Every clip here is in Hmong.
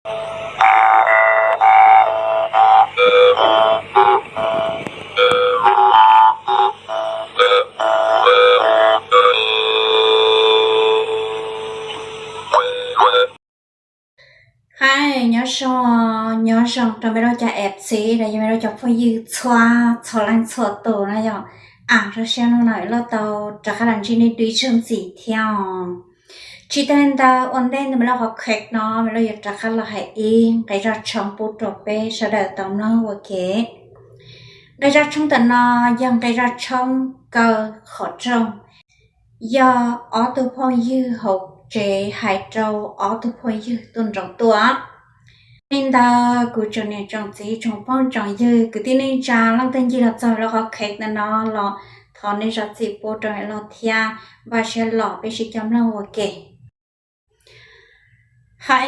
Hais nyob zoo, nyob zoo rau me rau cov F C los yog me rau cov phooj ywg txhua txhua leej txhua tus na yom. Aws, zoo siab hnub no loj tau rov qab los ntsib nej dua ib zaug ntxiv thiab os. Tsis tas li ntawd, ua ntej ntawd me loj qhov khev no me loj yuav rov qab los hais ib nqe zaj tshoob pub rau peb sawv daws tau mloog ua ke. Nqe zaj tshoob ntawm no yog nqe zaj tshoob kaw qhov rooj, yog ob tug phooj ywg hauv tsev hais rau ob tug phooj ywg tuaj nraud tuaj. Li ntawd kuv tsoom niam tsoom txiv tsoom phooj tsoom ywg kwv tij neej tsa leej twg ncig los txog lub qhov khev ntawm no los thov nej zam txim pub rau loj thiab. Npaj siab los peb sib coj mloog ua ke. Hais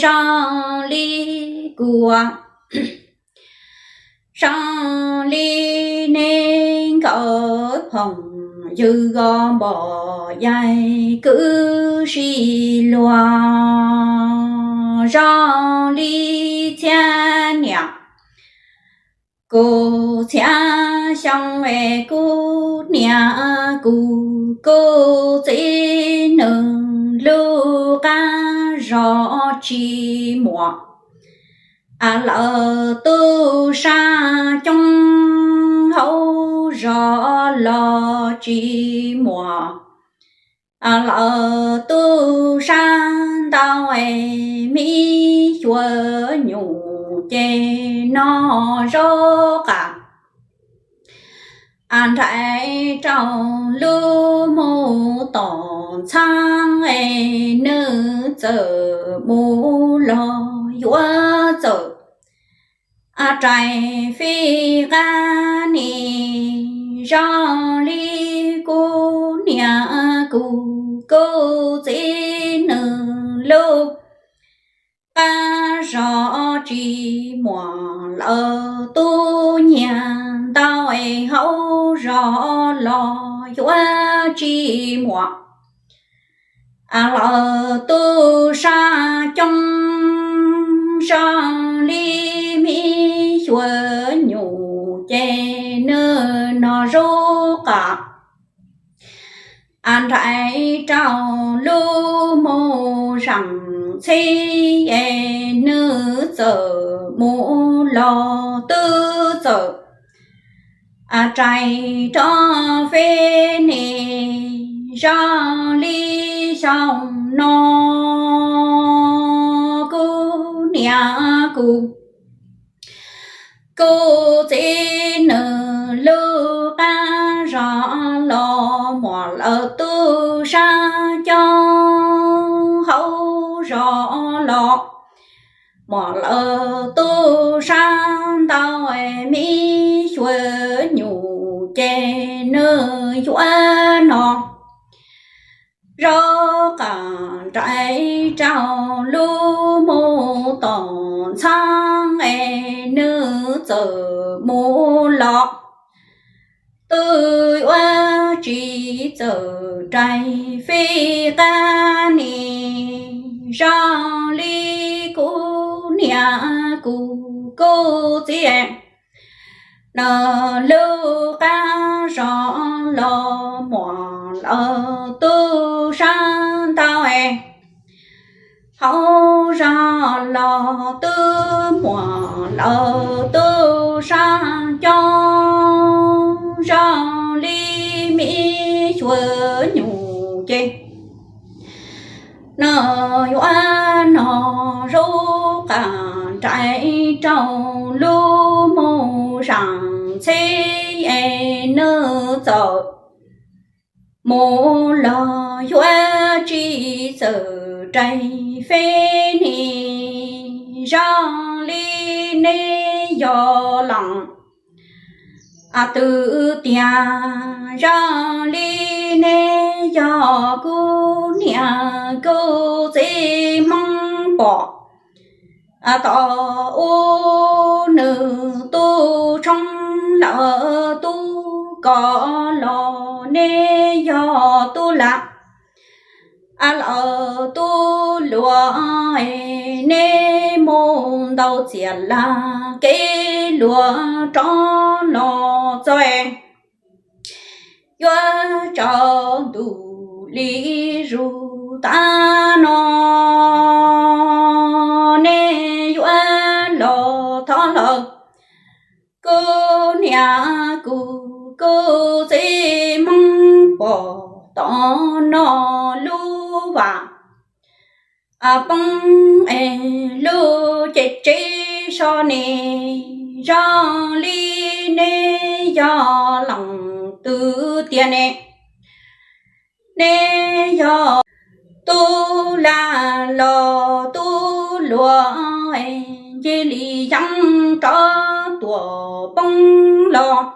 zoo li kuv, zoo li nej nkawd phooj ywg os, npom yaig kwv tij luag, zoo li txhiab niam kuv txhiab xyoo es kuv niam kuv, kuv txiv nws lub qab zos tsis muaj, lawv tub sab coob hauv zos los tsis muaj, lawv tub sab ntau es me xyuas nyuj ces no zaub qas nrhais rau lub mus tom ntxhab es nws txawm mus los yuav txawm rais fij qab ni, zoo li kuv niam kuv, kuv txiv nws lub qab zos tsis muaj, lawv tub nyiag ntau es hauv zos los yuav tsis muaj, lawv tub sab coob zoo li me xyuas nyuj ces nws no zaub qas nrhais rau lub mus zam txhib es nws txawm mus los twb txawm rais rov fij ni, zoo li xyoo no kuv niam kuv, kuv txiv nws lub qab zos los muaj, lawv tub sab coob hauv zos los muaj, lawv tub sab ntau es me xyuas nyuj ces nws yuav no zaub qas nrhais rau lub mus tom ntxhab es nws txawm mus los twb yuav tsis txawm rais fij qab ni, zoo li kuv niam kuv, kuv txiv nws lub qab zos los muaj, lawv tub sab ntau es hauv zos los twb muaj, lawv tub sab coob zoo li me xyuas nyuj ces nws yuav no zaub qas nrhais rau lub mus zam txhib es nws txawm mus los yuav tsis txawm rais fij ni, zoo li nej yog leej twg tiag, zoo li nej yog kuv niam kuv txiv Hmoob pom tom ub nws tu tshoob lawm tub kos los nej yog tub lam, a lawm tub luam, nej mus ntaus txias lam kev luam rov los txog, yuav tsaus ntuj li zus tag no, nej yuav los thov lawm kuv niam kuv, kuv txiv Hmoob pom tom no lub vam poob es lub cev tsev so ne, zoo li nej yog leej twg tiag ne, nej yog tub lam los tub luam, cia li yeej rov tuam poob los.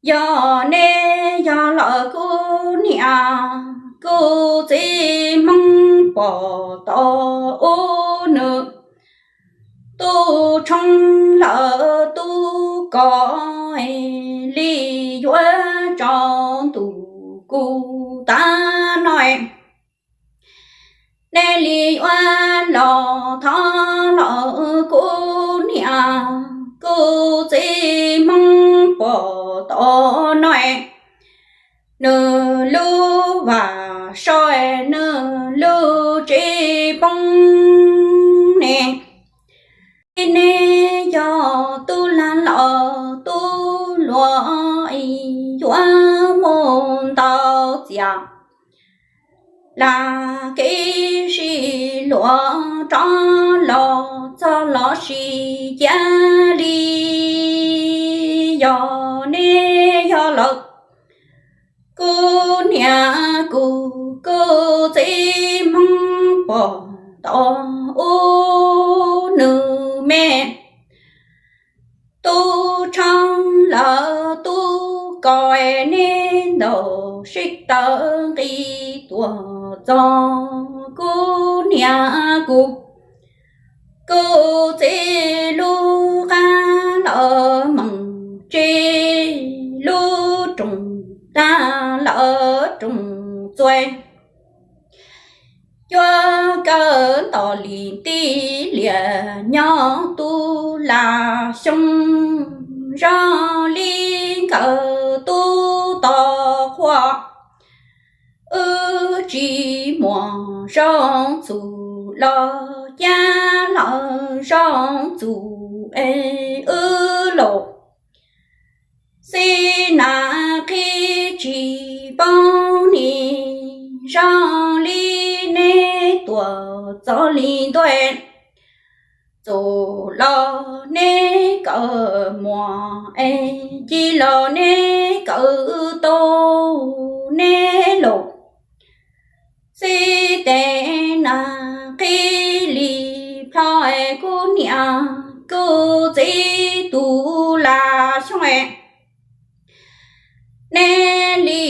Yog nej yog lawm kuv niam kuv txiv Hmoob pom tom ub, nws tub tshoob lawm tub kos li yuav tsaus ntuj kuv tag no, nej li yuav los thov lawm kuv niam kuv txiv Hmoob pom tom no, nws lub vam so, nws lub tsev poob ne, nej yog tub lam los tub luam, yuav mus ntaus txias lam kev sib luam rov los txog los sis cia li, yog nej yog lawm kuv niam kuv, kuv txiv Hmoob pom tom ub, nws me tub tshoob lawm tub kos, nej ntaus sib tawv nqis tuam txog kuv niam kuv, kuv txiv lub qab lawm meej tsev, lub rooj tag lawm rooj txuas, yuav kawm nto li tib liam nyob tub lam xyoo, zoo li nkawm tub tod qhuas, wb tsis muaj zoo txuj los cas lawm zoo txuj es wb laus, xib nas qhib tsis paub ni, zoo li nej tuaj txog li ntuj, txuj los nej kawm muaj es ci los nej kawm tau, nej laus, xib tes nas qhib li plho, kuv niam kuv txiv tub lam xyoo, nej li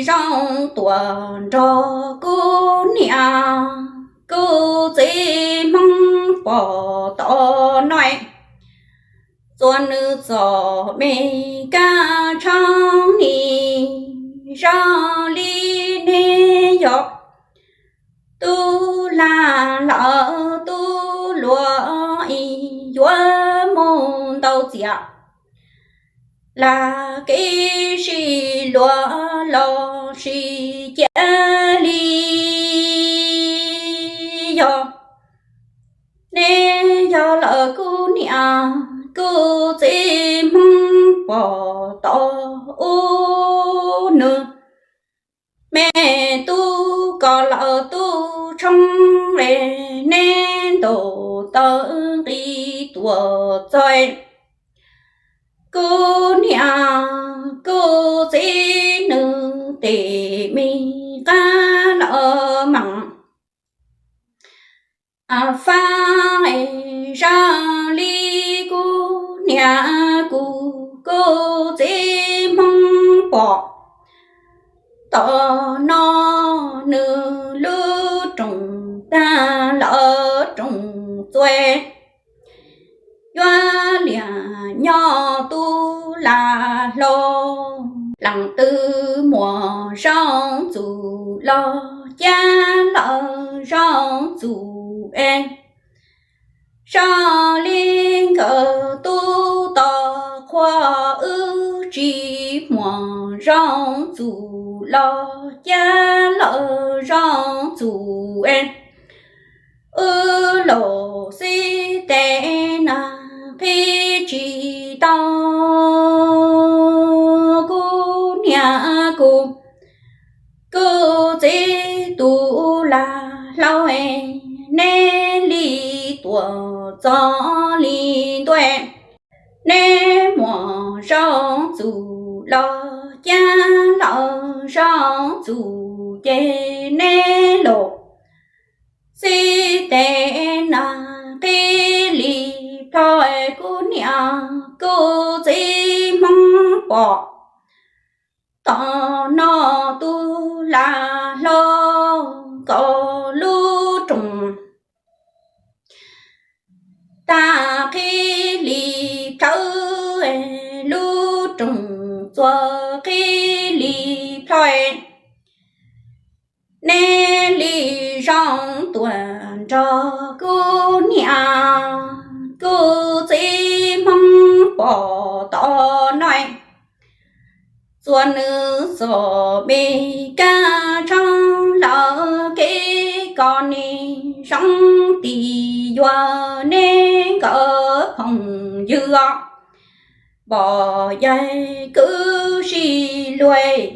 zoo tuaj nrog kuv niam kuv txiv Hmoob pom tom no, txuas nws txom me kab tshoob ni, zoo li nej yog tub lam lawm tub luam, yuav mus ntaus txias lam kev sib luam los sis cia li, yog nej yog lawm kuv niam kuv txiv Hmoob pom tom ub, nws me tub kos lawm tub tshoob, nej ntaus tawv nqis tuam txog, kuv niam kuv txiv nws tes me qab lawm meej fab, zoo li kuv niam kuv kuv txiv Hmoob pom tom no, nws lub rooj tag lawm rooj txuas, yuav liam nyob tub lam hlau. Leej twg muaj zoo txuj los cab lawm zoo txuj es, zoo li nkawd tub tod qhua. Wb tsis muaj zoo txuj los cab lawm zoo txuj es, wb los xib teb na qhib tsis tau kuv niam kuv, kuv txiv tus lag hlau es, neb li tuaj txog li ntuj es, neb muaj zoo txuj los cab lawm zoo txuj ces neb los xib teb na qhib li plho es, kuv niam kuv txiv Hmoob pom tom no tus lag hlau nkaus lub rooj tag qhib li plhawv, lub rooj txuas qhib li plho es, neb li zoo tuaj nrog kuv niam kuv txiv Hmoob pom tom no es, txuas nws txom me kab tshoob lawm kev koj nim zoo, tim yuav neb nkawd phooj ywg os, pom yaig kwv zij luag.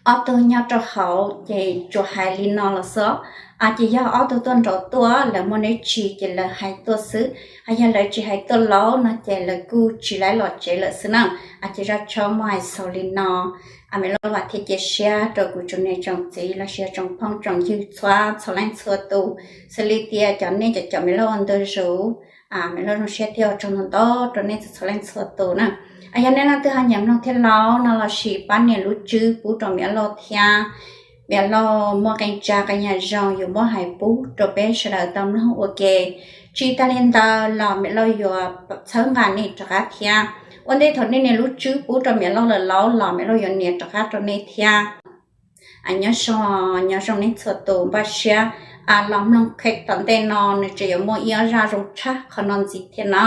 Ob tug nyob rau hauv ces tsuas hais li no los xwb, ces yog ob tug tuaj nraud tuaj lawv muaj dab tsi ces lawv hais tuaj xwb, yog lawv tsis hais tuaj los no ces lawv kuj tsis laiv los tsev lawm xwb na. Ces zaj tshiab muaj hais xaus li no. Me loj vam thiab cia siab rau kuv tsoom niam tsoom txiv los sis tsoom phooj tsoom ywg txhua txhua leej txhua tus, xws li tias cov nej cov cov me loj ua ntu zus, me loj zoo siab thiab ua tsaug ntau ntau rau nej txhua txhua leej txhua tus na. Yog nej leej twg ho nyiam mloog thiab laub no los sis pab nias lub tswb pub rau me loj thiab, me loj muaj qee tsa qee yam zoo yuav muab hais pub rau peb sawv daws tau mloog ua ke. Tsis tas li ntawd los me loj yuav txhawb nqa nej rov qab thiab. Ua ntej thaum nej nias lub tswb pub rau me loj lawm laub los me loj yuav nias rov qab rau nej thiab. Nyob zoo, nyob zoo nej txhua tus, npaj siab los mloog qheb tom ntej no nws tseem yuav muaj ib ob zaj zoo tshaj qhov no ntxiv thiab no.